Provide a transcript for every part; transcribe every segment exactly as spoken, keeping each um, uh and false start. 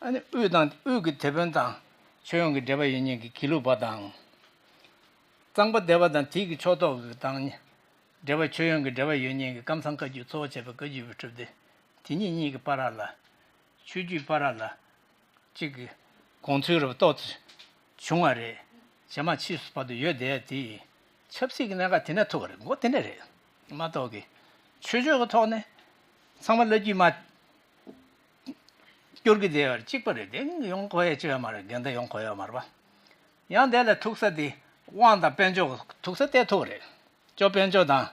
ཨ་ནི་དབུས་དང་དབུས་ཀྱི་དེད་དཔོན་དང་ཆོས་དབྱིངས་ཀྱི་འབྲེལ་བ་ཡོད་མཁན་གྱི་དགེ་ལུགས་པ་དང་། གཙང་པ་སྡེ་པ་དང་དེའི་གི་ཕྱོགས་གཏོགས་ཀྱི་དང་འབྲེལ་བ་ཆོས་དབྱིངས་ཀྱི་འབྲེལ་བ་ཡོད་མཁན་གྱི་ཀམ་ཚང་བཀའ་བརྒྱུད་གཙོ་བོ་བྱས་པའི་བཀའ་བརྒྱུད་པའི་སྤྲུལ་སྡེ་དེ་གཉིས་གཉིས་ཀྱི་བར་ལ། ཆོས་བརྒྱུད་བར་ལ་གཅིག་གི་དགོངས་ཚུལ་རབ་ཏོག་ཙམ་བྱུང་བ་རེད། རྗེས་མ་ཕྱིས་སུ་བར་དུ་ཡོད་བསྡད་དེ། ཆབ་སྲིད་ཀྱི་གནད་འགག་དེ་ནས་ཐུག་པ་རེད། མགོ་དེ་འདྲ་རེད་མ་གཏོགས་ཀྱི། ཆོས་ཕྱོགས་ཀྱི་ཐོག་ནས་ཚང་མ་བླ་བརྒྱུད་མ་སྐྱོར་གྱི་བསྡད་པ་རེད། གཅིག་པ་རེད། དེ་ཡོང་དགོས་ཡ་ཅིག་ཡོད་མ་རེད། འགལ་ཟླ་ཡོང་དགོས་ཡོད་མ་རེད་པ། ཡང་དེ་ལ་ཐུག་ས་དེ་དབང་དང་དཔལ་འབྱོར་ཐུག་ས་དེ་ཐུག་རེད། ཅོ་དཔལ་འབྱོར་དང་།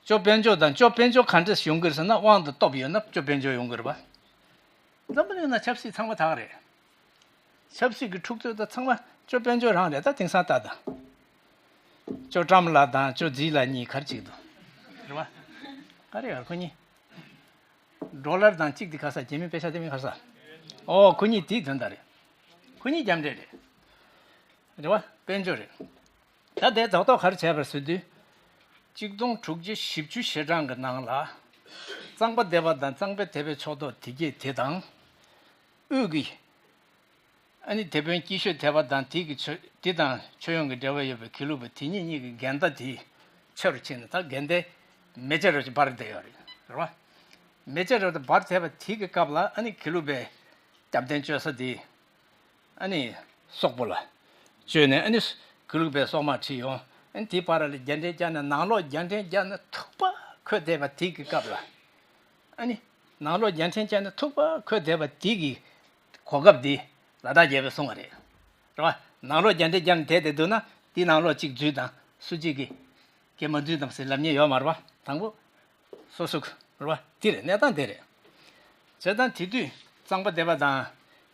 ཅོ་དཔལ་འབྱོར་དང་། ཅོ་དཔལ་འབྱོར་ག་འདྲས་ཡོང་གི་རེད་ཟེར་ན། དབང་དང་སྟོབས་ཡོད་ན་ཅོ་དཔལ་འབྱོར་ཡོང་གི་རེད་པ། འཛམ་བུ་གླིང་ན་ཆབ་སྲིད་ཚང་མ་དག་རེད། ཆབ་སྲིད་ཀྱི་འཁྲུག་རྩོད་དང་ཚང་མ་ཅོ་དཔལ་འབྱོར་རང་རེད། ད་དེང་སང་ལྟ་དང་། ཅོ་ཀྲམ་ལགས་དང་ཅོ་ཛི་ལགས་གཉིས་ག་རེ་བྱེད་ཀྱི་འདུག་རེད་པ། ག་རེ་ཡོད་ཁོ་གཉིས། ཌོ་ལར་དང་གཅིག་དེ་ག་ས། རྒྱ་མི་པེ་ཤ་དེ་མི་ག་ས། ཨོ་ཁོ་གཉིས་དེའི་དོན་དག་རེད། ཁོ་གཉིས་རྒྱབ་འབྲས་རེད། རེད་པ། དཔལ་འབྱོར་རེད། ད་དེ་རྡོག་རྡོག་ག་རེ་བྱས་པ་རེད་ཟེར་དུས། གཅིག་སྟོང་དྲུག་བརྒྱ་བཞི་བཅུ་ཞེ་གྲངས་ཀྱི་ནང་ལ། གཙང་པ་སྡེ་པ་དང་གཙང་པའི་དེད་དཔོན་ཕྱོགས་གཏོགས་དེ་གྱད་དེ་དང་། དབུས་ཀྱི་ཨ་ནི་དེད་དཔོན་སྐྱིད་ཤོད་དེད་པ་དང་དེ་གི་ཆོས་དེ་དང་ཆོས་དབྱིངས་ཀྱི་འབྲེལ་བ་ཡོད་པའི་དགེ་ལུགས་པ་དེ་གཉིས་གཉིས་ཀྱི་འགལ་ཟླ་དེ་ཆེ་རུ་ཕྱིན་ནས། ད་འགལ་ཟླའི་མེ་ལྕེ་རུ་འབར་བསྡད་ཡོད་རེད། རེད་པ། མེ་ལྕེ་རུ་འབར་བསྡད་པ་དེ་གི་སྐབས་ལ་ཨ་ནི་དགེ་ལུགས་པས་རྒྱབ་རྟེན་བཅོལ་ས་དེ། ཨ་ནི་སོག་པོ་ལ་བཅོལ་ནས། ཨ་ནི་དགེ་ལུགས་པའི་སོག་དམག་ཁྲིད་ཡོང་། ཨ་ནི་དེའི་བར་ལ་རྒྱ་འདྲེན་བརྒྱབ་ནས། ནང་ལོགས་རྒྱ་འདྲེན་བརྒྱབ་ནས་ཐུག་པ་འཁོལ་བསྡད་པ་དེ་གི་སྐབས་ལ། ཨ་ནི་ནང་ལོགས་རྒྱ་འདྲེན་བརྒྱབ་ནས་ཐུག་པ་འཁོལ་བསྡད་པ་དེ་གི་གོ་སྐབས་དེ་ལ་དྭགས་རྒྱལ་པོས་བཟུང་བ་རེད། རེད་པ། ནང་ལོགས་རྒྱ་འདྲེན་བརྒྱབ་ནས་བསྡད་བསྡད་འདུག་ན། དེ་ནང་ལོགས་གཅིག་འཛུལ་དང་། སུ་གཅིག་གིས་གན་མ་འཛུལ་དང་ཟེར་ལབ་མཁན་ཡོད་མ་རེད་པ། དང་པོ་སོ་སོ་གི་རེད་པ། དེ་རེད། གནས་སྟངས་དེ་རེད། བྱས་ཙང་དེ་དུས་གཙང་པ་སྡེ་པ་དང་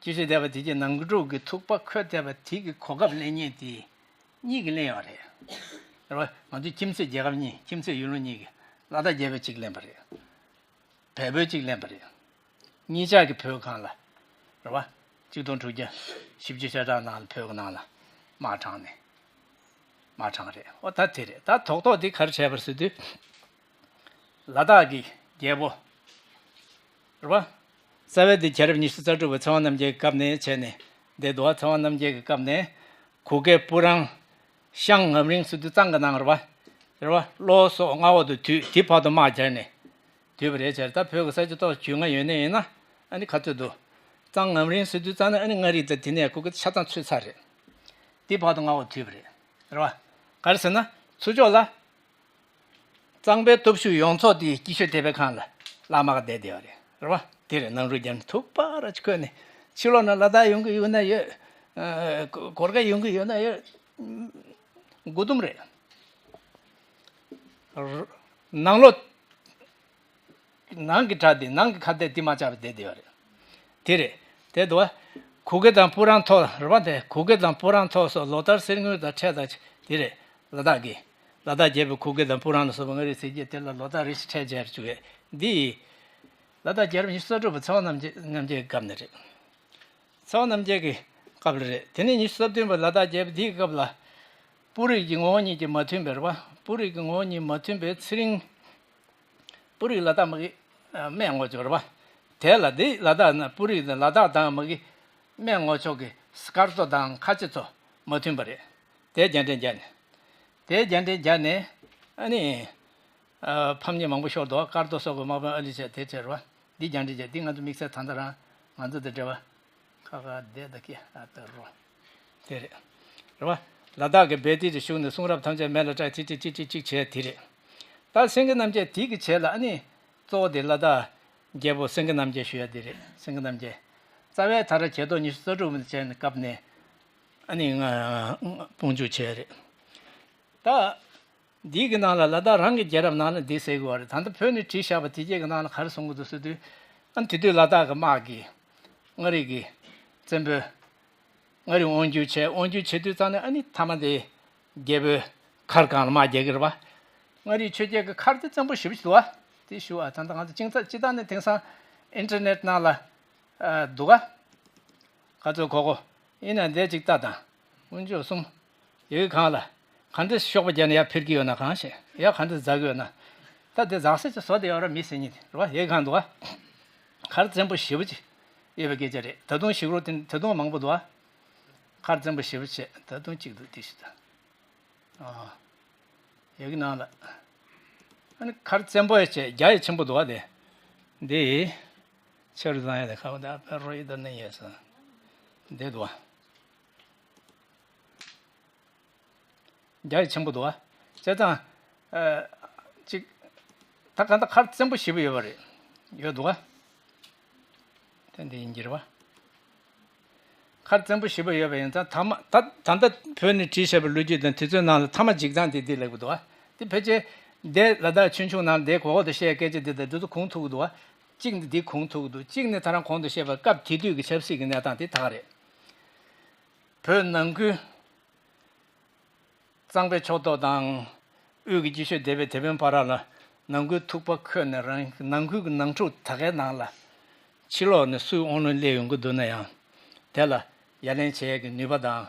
སྐྱིད་ཤོད་སྡེ་པ་དེ་གྱད་ནང་འཁྲུག་གི་ཐུག་པ་འཁོལ་བསྡད་པ་དེ་གི་གོ་སྐབས་ལེན་མཁན་དེ་གཉིས་ཀྱིས་ལེན་ཡོད་རེད། རེད་པ། ང་ཚོའི་ཁྱིམ་མཚེས་རྒྱལ་ཁབ་གཉིས། ཁྱིམ་མཚེས་ཡུལ་ལུང་གཉིས་ཀྱིས། ལ་དྭགས་རྒྱལ་པོས་གཅིག་ལེན་པ་རེད། བལ་པོས་གཅིག་ལེན་པ་རེད། གཉིས་ཆ་གིས་བོད་སྒང་ལ། རེད་པ། གཅིག་སྟོང་དྲུག་བརྒྱ་བཞི་བཅུ་ཞེ་གྲངས་ནང་ལ་བོད་ཀྱི་ནང་ལ་དམག་དྲངས་ནས། དམག་དྲངས་རེད། ཨོ་ད་དེ་རེད། ད་རྡོག་རྡོག་འདི་ག་རེ་བྱས་པ་རེད་ཟེར་དུས། ལ་དྭགས་ཀྱི་རྒྱལ་པོ། རེད་པ། རྩ་བའི་འདི་རྒྱལ་རབས་ཉི་ཤུ་རྩ་དྲུག་པ་ཚེ་དབང་རྣམ་རྒྱལ་གྱི་སྐབས་ནས་བྱས་ནས་བསྡད་འདུག་པ། ཚེ་དབང་རྣམ་རྒྱལ་གྱི་སྐབས་ནས་གུ་གེ་སྤུ་རང་ཤང་ངམ་རིང་ཟེར་དུས་གཙང་གི་ནང་རེད་པ། རེད་པ། གློ་སོག་མངའ་འོག་ཏུ་བསྡུས། དེ་བར་དུ་དམག་རྒྱག་ནས་བསྡུས་པ་རེད་ཟེར། ད་བོད་ཀྱི་ས་ཆ་ཏོག་ཙམ་རྒྱུས་མངའ་ཡོད་ནི་ཡིན་ན། ཨ་ནི་ག་ཚོད་འདུག་གཙང་ངམ་རིང་ཟེར་དུས་ཙང་ནས། ཨ་ནི་མངའ་རིས་དང་དེ་ནས་གུ་གེ་ཆ་ཚང་ཚུད་ཚར་རེད། དེ་བར་དུ་མངའ་འོག་བསྡུས་པ་རེད། རེད་པ། ག་རེ་ཟེར་ན། ཚུར་ཕྱོགས་ལ་གཙང་པའི་སྟོབས་ཤུགས་ཡོངས་རྫོགས་དེ་སྐྱིད་ཤོད་དེ་པའི་སྒང་ལ་བླ་མ་ག་བསྡད་བསྡད་པ་རེད། རེད་པ། དེ་རེད། ནང་རུལ་རྒྱབ་ནས་ཐུག་པ་ར་ཅིག་འཁོལ་ནས། ཕྱི་ལོགས་ན་ལ་དྭགས་ཡོང་གི་ཡོད་ན་ཡོད། ཨ། གོར་ཁ་ཡོང་གི་ཡོད་ན་ཡོད། མགོ་རྡུམ་རེད། ནང་ལོགས། ནང་གི་དགྲ་དེ། ནང་གི་ཁ་གཏད་དེ་མ་བཅག་པ་བསྡད་བསྡད་པ་རེད། དེ་རེད། དེ་འདུག་པ། གུ་གེ་དང་སྤུ་རང་ཐོག་རེད་པ། དེ་གུ་གེ་དང་སྤུ་རང་ཐོག་སོགས་ལོ་ལྟར་གསེར་དངུལ་དང་འཕྲད་དང་། དེ་རེད། ལ་དྭགས་ཀྱི། ལ་དྭགས་རྒྱལ་པོས་གུ་གེ་དང་སྤུ་རང་ལ་སོགས་པ་མངའ་རིས་གཟི་བརྗིད་དེ་ལ་ལོ་ལྟར་རེ་བཞིན་འཕྲད་བྱས་བཅུག་ཡས་འདི། ལ་དྭགས་རྒྱལ་རབས་ཉི་ཤུ་རྩ་དྲུག་པ་ཚེ་དབང་རྣམ་རྒྱལ། རྣམ་རྒྱལ་གྱི་སྐབས་ནས་རེད། ཚེ་དབང་རྣམ་རྒྱལ་གྱི་སྐབས་ལ་རེད། དེ་ནས་ཉི་ཤུ་རྩ་བདུན་པ་ལ་དྭགས་རྒྱལ་པོ་འདིའི་སྐབས་ལ། སྤུ་རིས་ཀྱི་ངོ་བོ་ཉིད་ཀྱིས་མ་མཐུན་པའི། རེད་པ། སྤུ་རིས་ཀྱི་ངོ་བོ་ཉིད་མ་མཐུན་པའི་ཚེ་རིང་། སྤུ་རིས་ལ་དྭགས་མི་གི་སྨད་ངོ་ཅོག་རེད་པ། དེ་ལ་འདི་ལ་དྭགས་ན། སྤུ་རིས་ལ་དྭགས་དང་མི་གི་སྨད་ངོ་ཅོག་གི་སྐར་རྡོ་དང་ཁ་ཆེ་ཚོ་མ་མཐུན་པ་རེད། དེ་རྒྱ་འདྲེན་བརྒྱབ་ནས། དེ་རྒྱ་འདྲེན་བརྒྱབ་ནས། ཨ་ནི། ཨ། ཕམ་ཉེས་མང་པོ་ཤོར་འདུག། སྐར་རྡོ་སོགས་ཀྱི་དམག་དཔོན་ཨ་ལི་བྱས་དེ་བྱས་རེད་པ། འདི་རྒྱ་འདྲེན་བྱས། འདི་ང་ཚོ་དམིགས་བསལ་ད་ལྟ་རང་ང་ཚོ་དང་འབྲེལ་བ་ཁ་ཁ་བསྡད་ད་ཀྱི། ཨ། ད་རོ། དེ་རེད། རེད་པ། ལ་དྭགས་ཀྱི་བེ་ཏི་རི་ཤུགས་ནས་གསུང་རབ་ཐམས་ཅད་མེ་ལ་བསྲེགས། ཏི་ཏི་ཏི་ཏི་ཅིག་བྱས་དེ་རེད། ད་སེང་གེ་རྣམ་རྒྱལ་དེ་གི་རྗེས་ལ། ཨ་ནི་གཙོ་བོ་དེ་ལ་དྭགས་རྒྱལ་པོ་སེང་གེ་རྣམ་རྒྱལ་ཞུ་ཡ་དེ་རེད། སེང་གེ་རྣམ་རྒྱལ། རྩ་བའི་ད་ར་གྱེས་ལྡོག་ཉི་ཤུ་རྩ་དྲུག་པ་བྱས་ནས་སྐབས་ནས། ཨ་ནི་ང་དཔུང་འཇུག་བྱས་རེད། ད། འདི་གི་ནང་ལ་ལ་དྭགས་རང་གི་རྒྱལ་རབས་ནང་ལ་འདི་ཟེར་གི་ཡོད་རེད། ད་ལྟ་བོད་ནས་བྲིས་བཞག་པ་དེ་གྱད་ཀྱི་ནང་ལ་ག་རེ་གསུང་གི་འདུག་ཟེར་དུས། ཨ། དེ་དུས་ལ་དྭགས་ཀྱི་དམག་གིས་མངའ་རིས་ཀྱི་བཙན་པོས་མངའ་རིས་དབང་བསྒྱུར་བྱས། དབང་བསྒྱུར་བྱེད་དུས་ཙང་ནས། ཨ་ནི་མཐའ་མ་དེ་རྒྱལ་པོའི་མཁར་སྒང་ལ་དམག་རྒྱག་གི་རེད་པ། མངའ་རིས་ཆོས་རྒྱལ་གྱི་མཁར་དེ་བཙན་པོ་ཞེ་པོ་ཞིག་འདུག་པ། དེ་ཞུ་བ། ད་ལྟ་ང་ཚོ་ཅིང་ཙག་སྤྱིར་བཏང་ནས་དེང་སང་ཨིན་ཊར་ནེཊ་ནང་ལ། ཨ། འདུག་ག། ག་ཚོད་གོ་གོ། ཡིན་ན་འདི་ཅིག་ལྟ་དང་། དཀོན་མཆོག་གསུམ། ཡི་གེ་གང་ལ། ག་འདྲ་གཤོག་པ་རྒྱག་ནས་ཡར་འཕུར་གྱི་ཡོད་ན། གང་ཤེས། ཡར་ག་འདྲ་འཛེག་གི་ཡོད་ན། ད་དེ་འཛེག་ས་ཅིག་བཟོ་བསྡད་ཡོད་རེད། མི་ཟེར་མཁན་དེ་རེད་པ། ཡི་གེ་གང་འདུག་ག། མཁར་བཙན་པོ་ཞེ་པོ་ཅིག། ཡོད་པའི་སྐད་ཆ་རེད། ད་དུང་ཞིག་རོ་དེ་ད་དུང་མང་པོ་འདུག་ཨ། མཁར་བཙན་པོ་ཞེ་པོ་བྱས། ད་དུང་གཅིག་འདུག་དེ་ཞིག་ད། ཨ། ཡ་གི་ནང་ལ། ཨ་ནི་མཁར་བཙན་པོ་ཡ་བྱས་རྒྱ་ཡི་ཆེན་པོ་འདུག་ཨ་དེ། འདི། ཆེ་རུ་བཏང་ཡ་དེ་ཁ་བ་ད་ཕ་རོ་ཡི་ད་ནི་ཡས་སོ། འདི་འདུག་ཨ། རྒྱ་ཡི་ཆེན་པོ་འདུག་བ། བྱས་ཙང་། ཨ། གཅིག་ད་ག་ད་མཁར་བཙན་པོ་ཞེ་པོ་ཡོད་པ་རེད། ཡོད་འདུག་བ། དེ་འདི་ཡིན་གྱི་རེད་བ། མཁར་བཙན་པོ་ཞེ་པོ་ཡོད་པ་ཡིན་ཙང་ཐ་མ་ད་ད་ལྟ་བོད་ནས་བྲིས་བཞག་པའི་ལོ་རྒྱུས་དང་དེ་ཚོའི་ནང་ལ་ཐ་མ་འཇིག་ཚང་དེ་འདི་ལེགས་པོ་འདུག་བ། དེ་ཕལ་ཆེར་འདས་ལ་དྭགས་ཆོས་འབྱུང་ནང་འདས་གོ་གོ་དུ་བཤད་སྐད་ཆ་འདི་དང་འདི་ཚོ་གོང་ཐུག་གི་འདུག་བ། གཅིག་འདི་འདི་གོང་ཐུག་གི་འདུག་གཅིག་ནི་ད་རང་གོང་དུ་བཤད་པ་སྐབས་དེ་དུས་ཀྱི་ཆབ་སྲིད་ཀྱི་གནས་སྟངས་དེ་ད་ག་རེད། བོད་ནང་ཁུལ། གཙང་པའི་ཕྱོགས་གཏོགས་དང་། དབུས་ཀྱི་སྐྱིད་ཤོད་སྡེ་པའི་དེད་དཔོན་བར་ལ། ནང་ཁུལ་ཐུག་པ་ཁོད་ནས་རང་ནང་ཁུལ་གྱི་ནང་འཁྲུག་ད་གའི་ནང་ལ། ཕྱི་ལོགས་ནས་སུས་དབང་ལུང་སླེབས་ཡོང་གི་འདུག་ན་ཡང་། དེ་ལ་ཡ་ལན་བྱེད་ཡས་ཀྱི་ནུས་པ་དང་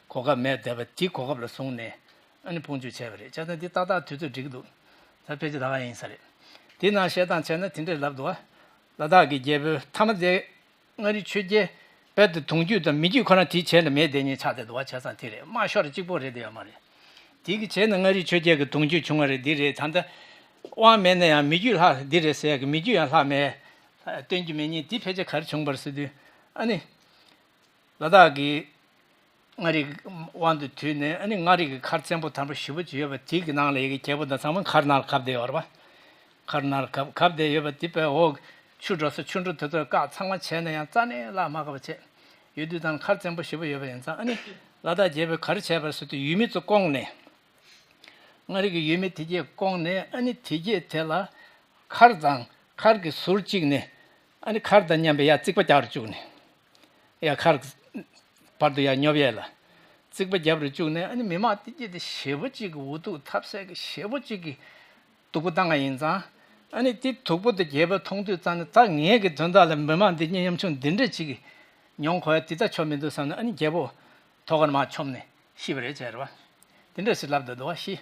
གོ་སྐབས་མེད་བསྡད་པ་དེ་གོ་སྐབས་ལ་བཟུང་ནས་ཨ་ནི་དཔུང་འཇུག་བྱས་པ་རེད། བྱས་ཙང་འདི་ཏག་ཏག་དུས་ཚོད་འགྲིག་གི་འདུག་ད་ཕལ་ཆེར་ད་ག་ཡིན་ས་རེད། དེ་ནང་བཤད་སྟངས་བྱས་ན་དེ་འདྲས་ལབ་འདུག་བ། ལ་དྭགས་ཀྱི་རྒྱལ་པོའི་མཐའ་མ་དེ། མངའ་རིས་ཆོས་རྒྱལ། དཔལ་དུ་གདུང་རྒྱུད་དང་མི་རྒྱུད་ཁོ་རང་དེའི་བྱེད་ལ་མེད་བསྡད་མཁན་ཆགས་བསྡད་འདུག་བ། བྱས་ཙང་དེ་རེད། དམག་ཤོར་གཅིག་པོ་རེད་དེ་ཡོད་མ་རེད། དེ་གི་བྱས་ན་མངའ་རིས་ཆོས་རྒྱལ་གྱི་གདུང་རྒྱུད་བྱུང་བ་རེད། འདི་རེད། ད་ལྟ་དབང་མེད་ན་ཡང་མི་རྒྱུད་ལྷག་འདི་རེད་ཟེར་ཡ་གི་མི་རྒྱུད་ཡང་ལྷག་མེད། སྟོན་རྒྱུ་མེད་མཁན་དེ་ཕལ་ཆེར་ག་རེ་བྱུང་བ་རེད་ཟེར་དུས། ཨ་ནི། ལ་དྭགས་ཀྱི་མངའ་རིས་ཀྱི་དབང་དུ་དུས་ནས། ཨ་ནི་མངའ་རིས་ཀྱི་མཁར་བཙན་པོ་དམ་པོ་ཞེ་པོ་ཅིག་ཡོད་པ་དེ་གི་ནང་ལ་ཡ་གི་རྒྱལ་པོ་དང་ཚང་མ་མཁར་ནང་ལ་གབ་བསྡད་ཡོད་རེད་པ། མཁར་ནང་ལ་གབ་གབ་བསྡད་ཡོད་པ་དེ་པའི་འོག་ཆུ་འགྲོ་ས་ཆུ་འགྲོ་དེ་ཚོ་བཀག་ཚང་མ་བྱས་ན་ཡང་རྩ་ནས་ལག་མ་གབ་པ་བྱས་ཡོད་དུས་ཙང་མཁར་བཙན་པོ་ཞེ་པོ་ཡོད་པ་ཡིན་ཙང་། ཨ་ནི་ལ་དྭགས་རྒྱལ་པོས་ག་རེ་བྱས་པ་རེད་ཟེར་དུས་ཡུལ་མི་ཚོ་བསྐོངས་ནས། མངའ་རིས་ཀྱི་ཡུལ་མི་དེ་གས་བསྐོངས་ནས། ཨ་ནི་དེ་གས་དེ་ལ་མཁར་དང་མཁར་གྱི་ཟུར་གཅིག་ནས། ཨ་ནི་མཁར་དང་མཉམ་པའི་ཡར་རྩིག་པ་རྒྱག་རུ་བཅུག་ནས། ཡར་མཁར་གྱི་བར་དུ་ཡར་སྙོབ་ཡས་ལ་རྩིག་པ་རྒྱབ་རུ་བཅུག་ནས། ཨ་ནི་མི་མང་དེ་གས་དེ་ཞེ་པོ་གཅིག་གི་འུ་ཐུག་ཐབས་ཟད་ཀྱི་ཞེ་པོ་གཅིག་གི་སྡུག་པོ་བཏང་བ་ཡིན་ཙང་། ཨ་ནི་དེ་སྡུག་པོ་དེ་རྒྱལ་པོས་མཐོང་དུས་ཙང་ནས། ད་ངེད་ཀྱི་དོན་དག་ལ་མི་མང་འདི་གཉིས་ཉམ་ཆུང་འདི་འདྲ་གཅིག་གིས་མྱོང་དགོས་ཡ་དེ་ད་ཆོ་མི་འདུག་བསམ་ནས། ཨ་ནི་རྒྱལ་པོ་ཐོག་ཁར་མར་མཆོངས་ནས་ཤི་བ་རེད་ཟེར་བ། དེ་འདྲ་ཞིག་ལབ་བསྡད་འདུག་བ། ཤི།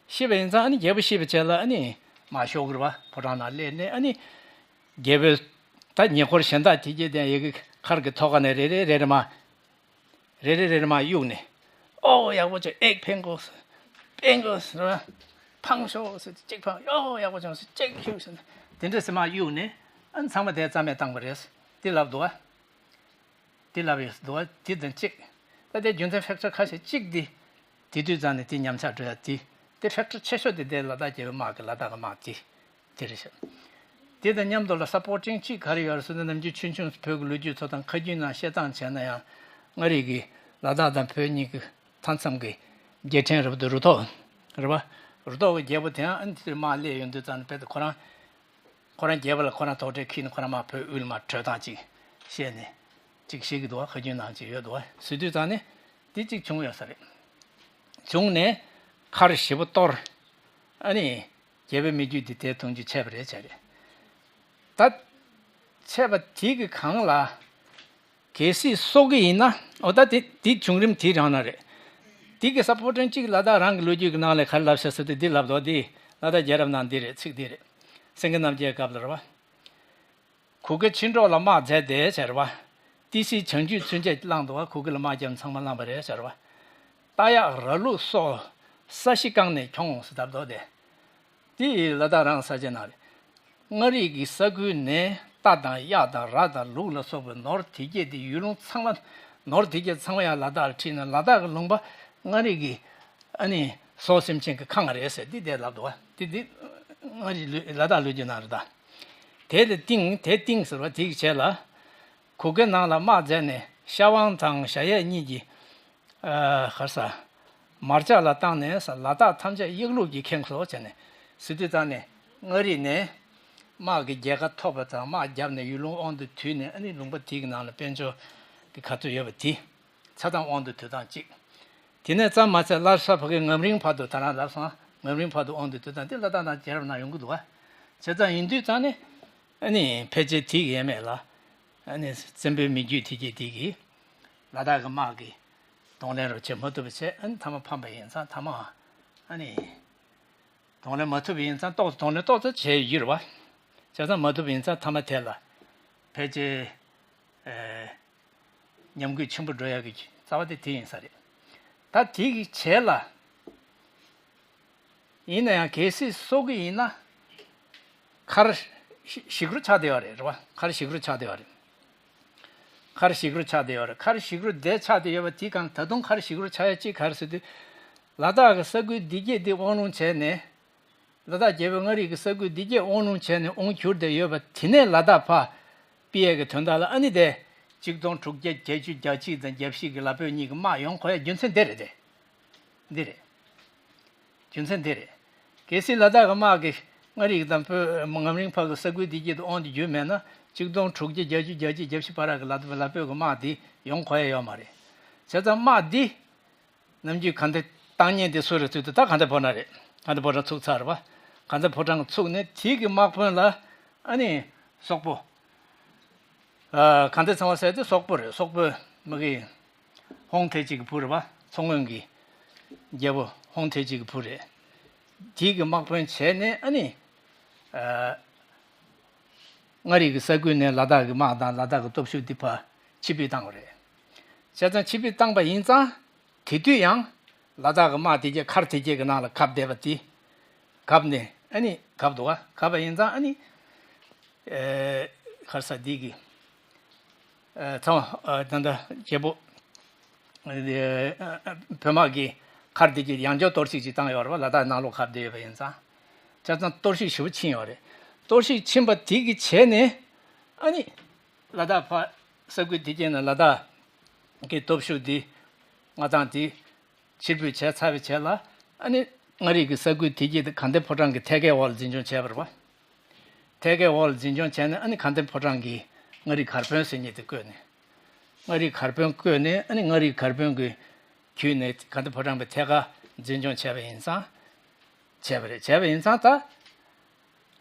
ཤི་བ་ཡིན་ཙང་། ཨ་ནི་རྒྱལ་པོ་ཤི་བའི་རྗེས་ལ་ཨ་ནི་མར་ཤོག་གུར་བ་ཕོ་བྲང་ནང་སླེབས་ནས། ཨ་ནི་རྒྱལ་པོའི་ད་ཉེ་འཁོར་གཞན་དག་དེ་གས་དེ་ཡ་གི་མཁར་གྱི་ཐོག་ཁ་ནས་རེ་རེ་རེ་རེ་མར། རེ་རེ་རེ་རེ་མར་གཡུགས་ནས། ཨོ་ཡག་པོ་བྱུང་། ཨེག་འཕེན་དགོས། འཕེན་དགོས་ཟེར་བ། འཕང་ཤོག་ཟེར་གཅིག་འཕང་། ཨོ་ཡག་པོ་བྱུང་ཟེར་གཅིག་གཡུགས་ཟེར་ནས། དེ་འདྲ་ཟེར་མར་གཡུགས་ནས། ཨ་ནི་ཚང་མ་དེ་རྩ་མེད་བཏང་བ་རེད། དེ་ལབ་འདུག་བ། དེ་ལབ་ཡོད་འདུག་བ། དེ་དང་གཅིག་ད་ལྟའི་རྒྱུ་མཚན་ཕེག་ཅར་ཁ་ཤས་གཅིག་འདི། དེ་དུས་ཙང་ནས་དེ་ཉམས་ཆག་འགྲོ་ཡ་དེ། དེ་ཕེག་ཅར་ཆེ་ཤོས་དེ་དེ་ལ་དྭགས་རྒྱལ་པོའི་དམག་གི་ལ་དྭགས་ཀྱི་དམག་དེ། དེ་རེད་ཤག་དེ་དང་མཉམ་དུ་ལ་སབ་པོར་ཊིང་གཅིག་ག་རེ་ཡོད་རེད་ཟེར་ན། ནམ་རྒྱུན་ཆུང་ཆུང་བོད་ཀྱི་ལོ་རྒྱུས་ཚོ་དང་ཁ་རྒྱུན་ནང་བཤད་སྟངས་བྱས་ན་ཡང་། མངའ་རིས་ཀྱི་ལ་དྭགས་དང་བོད་གཉིས་ཀྱི་མཐའ་མཚམས་ཀྱི་རྒྱལ་ཕྲན་རབ་ཏུ་རུ་ཐོག་རེད་པ། རུ་ཐོག་གི་རྒྱལ་པོ་དེའང་ཨ་ནི་དེར་དམག་སླེབས་ཡོང་དུས་ཙང་ནས། དཔེ་དེ་ཁོ་རང་ཁོ་རང་རྒྱལ་པོ་ལ་ཁོ་རང་དོགས་འདྲི་ཁྱེར་ནས། ཁོ་རང་མར་བོད་དབུས་ལ་མར་བྲོས་སྟངས་ཅིག་བཤད་ནས་ཅིག་བཤད་ཀྱི་འདུག་བ། ཁ་རྒྱུན་ནང་ཅིག་ཡོད་འདུག་བ། ཟེར་དུས་ཙང་ནས་དེ་ཅིག་བྱུང་ཡོད་ས་རེད། བྱུང་ནས་མཁར་ཞེ་པོ་གཏོར། ཨ་ནི་རྒྱལ་པོའི་མི་རྒྱུད་འདི་དེར་གདུང་རྒྱུད་ཆད་པ་རེད། ཆད་རེད། ད་ཆད་པ་དེ་གི་སྒང་ལ། གལ་སྲིད་གསོག་གི་ཡིན་ན། འོ་ད་དེ་དེ་བྱུང་རིམ་དེའི་རིང་ན་རེད། དེ་གི་སབ་པོར་ཊིང་གཅིག་ལ་དྭགས་རང་གི་ལོ་རྒྱུས་ཀྱི་ནང་ལ་ག་རེ་ལབ་ཤག་ཟེར་དུས། འདི་ལབ་འདུག་འདི་ལ་དྭགས་རྒྱལ་རབས་ནང་འདི་རེད། ཚིག་འདི་རེད། སེང་གེ་རྣམ་རྒྱལ་སྐབས་ལ་རེད་པ། གུ་གེ་ཕྱི་འབྲོག་ལ་དམག་མཛད་དེ་ཟེར་བ། ཏི་སེའི་བྱང་རྒྱུད་ཚུན་ཆད་བླངས་འདུག་བ། གུ་གེ་ལ་དམག་བརྒྱབ་ཚང་མ་བླངས་པ་རེད་ཟེར་བ། རྟ་གཡག་ར་ལུག་སོགས་ས་གཞི་བཀང་ནས་ཁྱོངས་ཟེར་ལབ་འདུག་སྟེ། དེ་ལ་དྭགས་རང་ས་ཆའི་ནང་རེད། མངའ་རིས་ཀྱི་ས་ཁུལ་ནས་རྟ་དང་གཡག་དང་ར་དང་ལུག་ལ་སོགས་པའི་ནོར་དེ་གས་དེ། ཡུལ་ལུང་ཚང་མ། ནོར་དེ་གས་ཚང་མ་ཡང་ལ་དྭགས་ལ་ཁྲིད་ནས། ལ་དྭགས་ཀྱི་ལུང་པ་མངའ་རིས་ཀྱི་ཨ་ནི་སྲོག་སེམས་ཅན་གྱི་ཁང་རེད་ཟེར། འདི་དེ་ལབ་འདུག་བ། འདི་འདི་མངའ་རིས་ལུ་ལ་དྭགས་ལོ་རྒྱུས་ནང་རེད་ད། དེ་ལ་ཏིང་། དེ་ཏིང་ཟེར་བ་དེ་གི་རྗེས་ལ། གུ་གེ་ནང་ལ་དམག་མཛད་ནས་ཤ་ཝང་དང་ཞ་ཡས་གཉིས་ཀྱིས། ཨ། ག་རེ་ཟ། མར་ལྕགས་ལ་བཏང་ནས་ལ་དྭགས་ཐམས་ཅད་གཡག་ལུག་གིས་ཁེངས་སོ་བྱས་ནས། ཟེར་དུས་ཙང་ནས་མངའ་རིས་ནས་དམག་གི་རྒྱལ་ཁ་ཐོབ་པ་དང་། དམག་བརྒྱབ་ནས་ཡུལ་ལུང་དབང་དུ་བསྡུས་ནས། ཨ་ནི་ལུང་པ་དེ་གི་ནང་ལ་དཔལ་འབྱོར་གྱི་ག་ཚོད་ཡོད་པ་དེ། ཆ་ཚང་དབང་དུ་བསྡུ་སྟངས་གཅིག་དེ་ནས་ཙམ་མ་ཚད་ལྷ་ས་བོད་ཀྱི་ངམ་རིང་བར་དུ། ད་རང་ལབ་སོང་། ངམ་རིང་བར་དུ་དབང་དུ་བསྡུ་སྟངས་དེ་ལ་དྭགས་ནང་རྒྱལ་རབས་ནང་ཡོང་གི་འདུག་བ། བྱས་ཙང་ཡིན་དུས་ཙང་ནས། ཨ་ནི་ཕལ་ཆེར་དེ་གི་ཡས་མས་ལ། ཨ་ནི་བཙན་པོའི་མི་རྒྱུད་དེ་གས་དེ་གིས་ལ་དྭགས་ཀྱི་དམག་གི་གདོང་ལེན་རུ་བྱེད་མ་ཐུབ་པ་བྱས། ཨ་ནི་མཐའ་མ་ཕམ་པ་ཡིན་ཙང་། མཐའ་མ་ཨ་ནི་གདོང་ལེན་མ་ཐུབ་པ་ཡིན་ཙང་། ཏོག་ཙམ་གདོང་ལེན་ཏོག་ཙམ་བྱས་ཡོད་རེད་བ། བྱས་ཙང་མ་ཐུབ་པ་ཡིན་ཙང་མཐའ་མ་དེ་ལ་ཕལ་ཆེར། ཉམས་རྒུད་ཆེན་པོ་འགྲོ་ཡག་གི་རྩ་བ་དེ་དེ་ཡིན་ས་རེད། ད་དེ་གི་བྱས་ལ། ཡིན་ན་ཡང་གལ་སྲིད་གསོག་གི་ཡིན་ན། མཁར་ཞི་མཁར་ཆགས་བསྡད་ཡོད་རེད། རེད་བ། མཁར་ཞི་མཁར་ཆགས་བསྡད་ཡོད་རེད། མཁར་ཞི་མཁར་ཆགས་བསྡད་ཡོད་རེད། མཁར་ཞི་མཁར་དེ་ཆགས་བསྡད་ཡོད་པ་དེ་གང་ད་དུང་མཁར་ཞི་མཁར་ཆགས་ཡ་གཅིག་ག་རེ་ཟེར་དུས། ལ་དྭགས་ཀྱི་ས་ཁུལ་འདི་གྱད་དེ་དབང་ལུང་བྱས་ནས། ལ་དྭགས་རྒྱལ་པོའི་མངའ་རིས་ཀྱི་ས་ཁུལ་འདི་གྱད་དབང་ལུང་བྱས་ནས་དབང་གྱུར་བསྡད་ཡོད་པ་དེ་ནས་ལ་དྭགས་ཕར་ཕུད་ཡས་ཀྱི་དོན་དག་ལ་ཨ་ནི་དེ་གཅིག་སྟོང་དྲུག་བརྒྱ་བརྒྱད་ཅུ་གྱ་གཅིག་དང་གྱ་བཞི་གི་ལ་བོད་གཉིས་ཀྱི་དམག་ཡོང་དགོས་ཡ་རྒྱུ་མཚན་དེ་རེད་དེ། འདི་རེད། རྒྱུ་མཚན་དེ་རེད། གལ་སྲིད་ལ་དྭགས་ཀྱི་དམག་གིས་མངའ་རིས་དང་བོད་ངམ་རིང་ཕར་གྱི་ས་ཁུལ་འདི་གྱད་དུ་དབང་དུ་བསྒྱུར་མེད་ན་གཅིག་སྟོང་དྲུག་བརྒྱ་བརྒྱད་ཅུ་གྱ་གཅིག་གྱ་བཞི་བར་གྱི་ལ་ལ་བོད་ཀྱི་དམག་འདི་ཡོང་དགོས་ཡ་ཡོད་མ་རེད། བྱས་ཙང་དམག་འདི་ནམ་རྒྱུན་ག་འདྲ་བཏང་མཁན་དེ་སུ་རེད་ཟེར་དུས་ད་ག་འདྲ་ཕོ་བྲང་རེད། ག་འདྲ་ཕོ་བྲང་ཚུགས་ཚར་བ། ག་འདྲ་ཕོ་བྲང་ཚུགས་ནས་དེ་གི་དམག་དཔོན་ལ་ཨ་ནི་སོག་པོ། ཨ། ག་འདྲ་ཚང་བ་ཟེར་དུས་སོག་པོ་རེད། སོག་པོའི་མ་གི་ཧོང་ཐའི་ཅི་གི་བུ་རེད་བ། མཚོ་སྔོན་གྱི་རྒྱལ་པོ་ཧོང་ཐའི་ཅི་གི་བུ་རེད། དེ་གི་དམག་དཔོན་བྱས་ནས་ཨ་ནི། ཨ། མངའ་རིས་ཀྱི་ས་ཁུལ་ནས་ལ་དྭགས་ཀྱི་དམག་དང་ལ་དྭགས་ཀྱི་སྟོབས་ཤུགས་འདི་ཕར་ཕྱིར་འབུད་བཏང་བ་རེད། བྱས་ཙང་ཕྱིར་འབུད་བཏང་པ་ཡིན་ཙང་། དེ་དུས་ཡང་ལ་དྭགས་ཀྱི་དམག་དེ་གྱད་མཁར་དེ་གྱད་ཀྱི་ནང་ལ་གབ་བསྡད་པ་དེ། གབ་ནས་ཨ་ནི་གབ་འདུག་ག་གབ་པ་ཡིན་ཙང་ཨ་ནི། ཨེ། མཁར་ས་འདི་གི། ཨེ། ཚང་མ། ཨེ། ད་ལྟ་རྒྱལ་པོ། ཨེ། བོད་དམག་གིས་མཁར་དེ་གྱད་ཡང་བསྐྱར་གཏོར་བཤིག་ཅིག་བཏང་ཡོད་རེད་བ། ལ་དྭགས་ནང་ལོགས་གབ་བསྡད་ཡོད་པ་ཡིན་ཙང་། བྱས་ཙང་གཏོར་བཤིག་ཞེ་པོ་ཕྱིན་ཡོད་རེད། གཏོར་བཤིག་ཕྱིན་པ་དེ་གི་བྱས་ནས་ཨ་ནི། ལ་དྭགས་ཕར་ས་ཁུལ་དེ་གྱད་ནས་ལ་དྭགས་ཀྱི་སྟོབས་ཤུགས་དེ་མངའ་ཐང་དེ་ཕྱིར་འབུད་བྱས་ཚར་བའི་རྗེས་ལ་ཨ་ནི་མངའ་རིས་ཀྱི་ས་ཁུལ་དེ་གྱད་དེ་དགའ་ལྡན་ཕོ་བྲང་གི་ཐད་ཀའི་འོག་ལ་འཛིན་སྐྱོང་བྱས་པ་རེད་བ། ཐད་ཀའི་འོག་ལ་འཛིན་སྐྱོང་བྱས་ནས་ཨ་ནི་དགའ་ལྡན་ཕོ་བྲང་གི་མངའ་རིས་གར་དཔོན་ཟེར་མཁན་དེ་བསྐོས་ནས། མངའ་རིས་གར་དཔོན་བསྐོས་ནས་ཨ་ནི་མངའ་རིས་གར་དཔོན་གྱི་བརྒྱུད་ནས་དགའ་ལྡན་ཕོ་བྲང་པའི་ཐད་ཀར་འཛིན་སྐྱོང་བྱས་པ་ཡིན་ཙང་། བྱས་པ་རེད། བྱས་པ་ཡིན་ཙང་ད།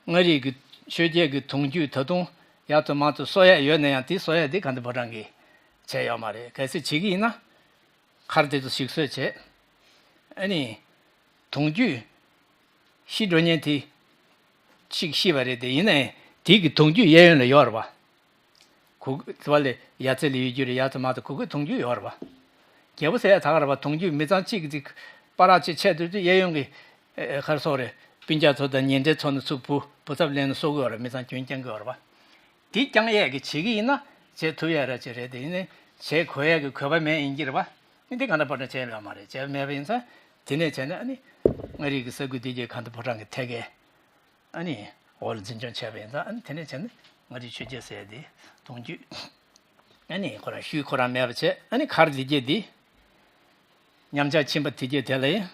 མངའ་རིས་ཀྱི་ཆོས་རྒྱལ་གྱི་གདུང་རྒྱུད་ད་དུང་ཡག་ཏུ་མང་དུ་གསོ་ཡ་ཡོད་ན་ཡང་དེ་གསོ་ཡ་དེ་དགའ་ལྡན་ཕོ་བྲང་གིས་བྱས་ཡོད་མ་རེད། གལ་སྲིད་བྱེད་ཀྱི་ཡིན་ན། མཁར་དེ་ཚོ་ཞིག་གསོ་བྱས། ཨ་ནི། གདུང་རྒྱུད་ཤི་འགྲོ་མཁན་དེ་གཅིག་ཤི་བ་རེད་དེ། ཡིན་ནའི་དེ་གི་གདུང་རྒྱུད་གཡས་གཡོན་ལ་ཡོད་རེད་བ། གུ་གུལ་ལ་ཡ་རྩེ་ལ་ཡོད་རྒྱུ་རེད། ཡ་རྩེ་མ་གཏོགས་གུ་གུལ་གདུང་རྒྱུད་ཡོད་རེད་བ། རྒྱལ་པོ་ཟེར་ཡ་ད་ག་རེད་བ། གདུང་རྒྱུད་མི་ཚང་གཅིག་གི་ཅིག་པ་རག་ཅིག་ཆད་དུས་ཙི་གཡས་གཡོན་གྱི་ཨེ། ག་རེ་ཟེར་དགོས་རེད། སྤུན་ཀྱག་ཚོ་དང་ཉེ་འབྲེལ་ཚོ་ནས་ཚུར་བུ་བུ་ཚབ་ལེན་ནས་གསོ་གི་ཡོད་རེད། མི་ཚང་རྒྱུན་བསྐྱང་གི་ཡོད་རེད་བ། དེ་རྐྱང་གཡས་ཀྱིས་བྱེད་ཀྱི་ཡིན་ན་བྱེད་ཐུབ་ཡ་ར་ཅིག་རེད་དེ། ཡིན་ནའི་བྱེད་དགོས་ཡ་གི་དགོས་པ་མེད་ཡིན་གྱི་རེད་བ། ཨ་ནི་དེ་ག་འདྲ་ཕོ་བྲང་བྱས་ཡོད་མ་རེད། བྱས་མེད་པ་ཡིན་ཙང་དེ་ནས་བྱས་ན་ཨ་ནི་མངའ་རིས་ཀྱི་ས་ཁུལ་དེ་གྱད་དགའ་ལྡན་ཕོ་བྲང་གི་ཐད་ཀའི་ཨ་ནི་འོག་ལ་འཛིན་སྐྱོང་བྱས་པ་ཡིན་ཙང་། ཨ་ནི་དེ་ནས་བྱས་ན་མངའ་རིས་ཆོས་རྒྱལ་ཟེར་ཡ་དེ་གདུང་རྒྱུད་ཨ་ནི་ཁོ་རང་ཤུལ་ཁོ་རང་མེད་པ་བྱས། ཨ་ནི་མཁར་དེ་གྱད་དེ་ཉམས་ཆག་ཕྱིན་པ་དེ་གྱད་དེ་ལ་ཡང་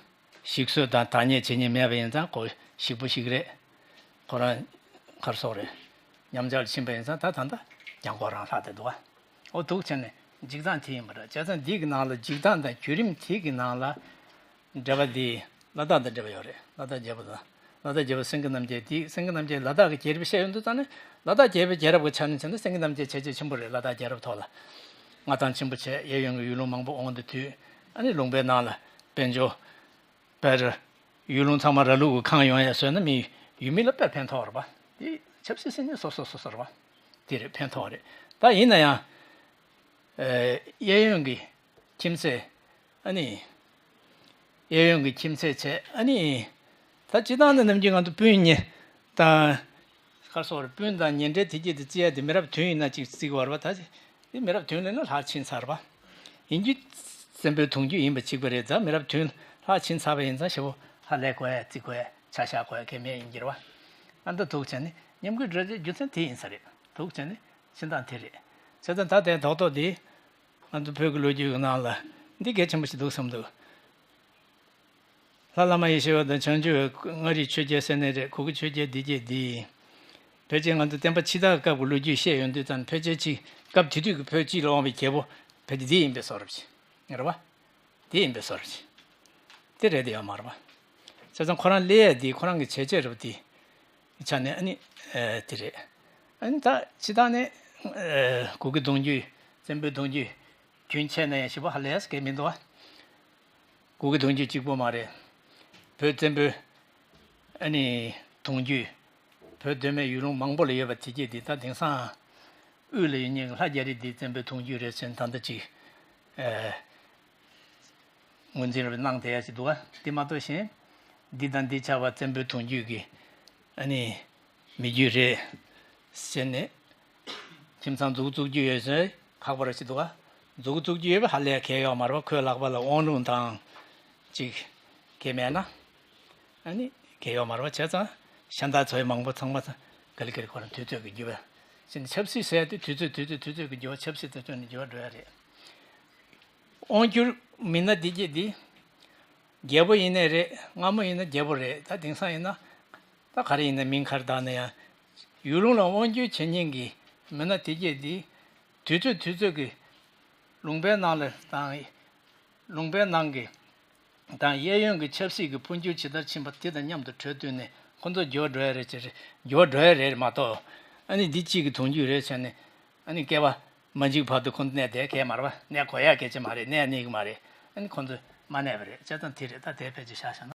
ཞིག་གསོ་དང་བདག་གཉེར་བྱེད་མཁན་མེད་པ་ཡིན་ཙང་ཁོ་ཞིག་པོ་ཞིག་རེད། ཁོ་རང་ག་རེ་ཟེར་དགོས་རེད། ཉམས་ཆག་ལ་ཕྱིན་པ་ཡིན་ཙང་ད་ད་ལྟ་གྱང་ཁོག་རང་ལྷག་བསྡད་འདུག་ག་འོ་འདུག་བྱས་ནས་འཇིག་སྟངས་དེ་ཡིན་པ་རེད། བྱས་ཙང་འདི་གི་ནང་ལ་འཇིག་སྟངས་དང་བརྒྱུད་རིམ་དེ་གི་ནང་ལ་འབྲེལ་བ་འདི་ལ་དྭགས་དང་འབྲེལ་བ་ཡོད་རེད། ལ་དྭགས་རྒྱལ་པོ་དང་། ལ་དྭགས་རྒྱལ་པོ་སེང་གེ་རྣམ་རྒྱལ་འདི། སེང་གེ་རྣམ་རྒྱལ་ལ་དྭགས་ཀྱི་རྒྱལ་རབས་བཤད་ཡོང་དུས་ཙང་ནས། ལ་དྭགས་རྒྱལ་པོའི་རྒྱལ་རབས་ཀྱི་ཆ་ནས་བྱས་ན་སེང་གེ་རྣམ་རྒྱལ་བྱས་རྗེས་ཆེན་པོ་རེད། ལ་དྭགས་རྒྱལ་རབས་ཐོག་ལ་མངའ་ཐང་ཆེན་པོ་བྱས། གཡས་གཡོན་གྱི་ཡུལ་ལུང་མང་པོ་དབང་དུ་བསྡུས། ཨ་ནི་ལུང་པའི་ནང་ལ་དཔལ་འབྱོར། དཔེར། ཡུལ་ལུང་ཚང་མ་ར་ལུག་གི་ཁང་ཡོང་ཡ་བཟོས་ན་མི་ཡུལ་མི་ལ་དཔེར་ཕན་ཐོགས་རེད་པ། དེ་ཆབ་སྲིད་སྲིད་གནས་སོ་སོ་སོ་སོ་རེད་པ། དེ་རེད། ཕན་ཐོགས་རེད། ད་ཡིན་ན་ཡང་། ཨེ། གཡས་གཡོན་གྱི་ཁྱིམ་མཚེས། ཨ་ནི། གཡས་གཡོན་གྱི་ཁྱིམ་མཚེས་བྱས། ཨ་ནི། ད་སྤྱིར་བཏང་ནས་ནམ་རྒྱུན་ང་ཚོ་སྤུན་གཉེན་དང་། ག་རེ་ཟེར་དགོས་རེད། སྤུན་དང་ཉེ་འབྲེལ་དེ་གྱད་དེ་བརྩི་ཡ་དེ་མི་རབས་བདུན་ཡིན་ན་གཅིག་བརྩི་གི་ཡོད་རེད་པ། ད་དེ་མི་རབས་བདུན་ལས་ན་ལྷག་ཕྱིན་ཚར་བ་ཡིན་རྒྱུ། བཙན་པོའི་གདུང་རྒྱུད་ཡིན་པ་གཅིག་པ་རེད། ད་མི་རབས་བདུན་ལྷག་ཕྱིན་ཚར་བ་ཡིན་ཙང་ཞེ་པོ་ཧ་ལས་དགོས་ཡ། བརྩི་དགོས་ཡ། ཆ་བཞག་དགོས་ཡ་གང་ཡང་མེད་ཡིན་གྱི་རེད་པ། ཨ། འདི་འདུག་བྱས་ནས་ཉམས་རྒུད་འགྲོ་རྒྱུ་རྒྱུ་མཚན་དེ་ཡིན་ས་རེད། འདུག་བྱས་ནས་ཕྱིན་སྟངས་དེ་རེད། བྱས་ཙང་ད་དེ་རྡོག་རྡོག་འདི་ང་ཚོ་བོད་ཀྱི་ལོ་རྒྱུས་ཀྱི་ནང་ལ་འདི་གལ་ཆེན་པོ་ཞིག་འདུག་བསམ་འདུག་ལྷ་བླ་མ་ཡེ་ཤེས་པ་དང་བྱང་ཆུབ་མངའ་རིས་ཆོས་རྒྱལ་ཟེར་ནི་རེད། གུ་གེ་ཆོས་རྒྱལ་འདི་གྱད་འདི། ཕལ་ཆེར་ང་ཚོ་བསྟན་པ་ཕྱི་དར་སྐབས་ཀྱི་ལོ་རྒྱུས་བཤད་ཡོང་དུས་ཙང་། ཕལ་ཆེར་ཅིག་སྐབས་དེ་དུས་ཀྱི་བོད་སྤྱི་ལ་དབང་བའི་རྒྱལ་པོ་ཕལ་ཆེར་འདི་ཡིན་པའི་བཟོ་འདྲ་ཅིག་རེད་པ། འདི་ཡིན་པའི་བཟོ་འདྲ་ཅིག་དེ་རེད་དེ་ཡོད་མ་རེད་པ། བྱས་ཙང་ཁོ་རང་སླེབས་ཡ་འདི་ཁོ་རང་གི་བྱས་རྗེས་རེད་པ། འདི་ཆ་ནས་ཨ་ནི། ཨེ། དེ་རེད། ཨ་ནི་ད་སྤྱིར་བཏང་ནས། ཨེ། གུ་གེ་གདུང་རྒྱུད། བཙན་པོའི་གདུང་རྒྱུད་རྒྱུན་ཆད་ན་ཡང་ཞེ་པོ་ཧ་ལས་ཡ་གང་ཡང་མི་འདུག་པ། གུ་གེ་གདུང་རྒྱུད་གཅིག་པོ་མ་རེད། བོད་བཙན་པོའི་ཨ་ནི་གདུང་རྒྱུད། བོད་མདོ་སྨད་ཡུལ་ལུང་མང་པོ་ལ་ཡོད་པ་དེ་གྱད་འདི་ད་དེང་སང་ དབུས་ལ་ཡོད་མཁན་གྱི་ལྷ་རྒྱ་རི་འདི་བཙན་པོའི་གདུང་རྒྱུད་རེད་ཟེར་ནས་ད་ལྟ་ཅིག་ཨ་ངོས་འཛིན་རེ་གནང་བསྡད་ཡ་ཞིག་འདུག་ག་འདི་མ་གཏོགས་གཞན་འདི་དང་འདི་ཆགས་པ་བཙན་པོའི་གདུང་རྒྱུད་ཀྱི་ཨ་ནི་མི་རྒྱུད་རེད་ཟེར་ནས། ཁྱིམ་ཚང་མཛུག་བཙུགས་རྒྱུ་ཡོད་ཟེར་ཁག་པོ་ར་ཞིག་འདུག་ག་མཛུག་བཙུགས་རྒྱུ་ཡོད་པ་ཧ་ལས་གལ་ཡོད་མ་རེད་པ། ཁོའི་ལག་པ་ལ་དབང་ལུང་དང་ཅིག་གལ་མེད་ན་ཨ་ནི་གལ་ཡོད་མ་རེད་པ། བྱས་ཙང་གཞན་དག་ཚོ་མང་པོ་ཚང་མ་ག་ལེ་ག་ལེ་ཁོ་རང་དུས་ཚོད་ཀྱི་འགྱུར་བ་ཕྱིན། ཆབ་སྲིད་ཟེར་ཡ་དེ་དུས་ཚོད་དུས་ཚོད་དུས་ཚོད་ཀྱི་འགྱུར་བ་ཆབ་སྲིད་དང་བསྟུན་ནས་འགྱུར་བ་འགྲོ་ཡ་རེད། དབང་སྒྱུར་མི་སྣ་འདི་གྱད་འདི། རྒྱལ་པོ་ཡིན་ནའི་རེད། སྔ་མོ་ཡིན་ན་རྒྱལ་པོ་རེད། ད་དེང་སང་ཡིན་ན་ད་ག་རེ་ཡིན་ན་མིང་ག་རེ་བཏགས་ན་ཡང་ཡུལ་ལུང་ལ་དབང་སྒྱུར་བྱེད་མཁན་གྱི་མི་སྣ་དེ་གྱད་འདི་དུས་ཚོད་དུས་ཚོད་ཀྱི་ལུང་པའི་ནང་ལ་དང་ལུང་པའི་ནང་གི་དང་གཡས་གཡོན་གྱི་ཆབ་སྲིད་ཀྱི་འཕོ་འགྱུར་ཇི་ལྟར་ཕྱིན་པ་དེ་དང་མཉམ་དུ་འཕྲོད་བསྟུན་ནས་ཁོ་ཚོ་འགྱུར་བ་འགྲོ་ཡ་རེད་ཅེས་འགྱུར་བ་འགྲོ་ཡ་རེད་མ་གཏོགས། ཨ་ནི་འདི་གཅིག་གི་གདུང་རྒྱུད་རེད་ཟེར་ནས་ཨ་ནི་སྐལ་བ་མ་འཇིག་བར་དུ་ཁོ་ཚོ་གནས་བསྡད་གལ་མ་རེད་པ། གནས་དགོས་ཡ་གལ་ཆེ་མ་རེད། གནས་གནས་གི་མ་རེད། ཨ་ནི་ཁོ་ཚོ་མ་གནས་པ་རེད། བྱས་ཙང་དེ་རེད། ད་དེ་ཕལ་ཆེར་བཞག་བཞག་ན།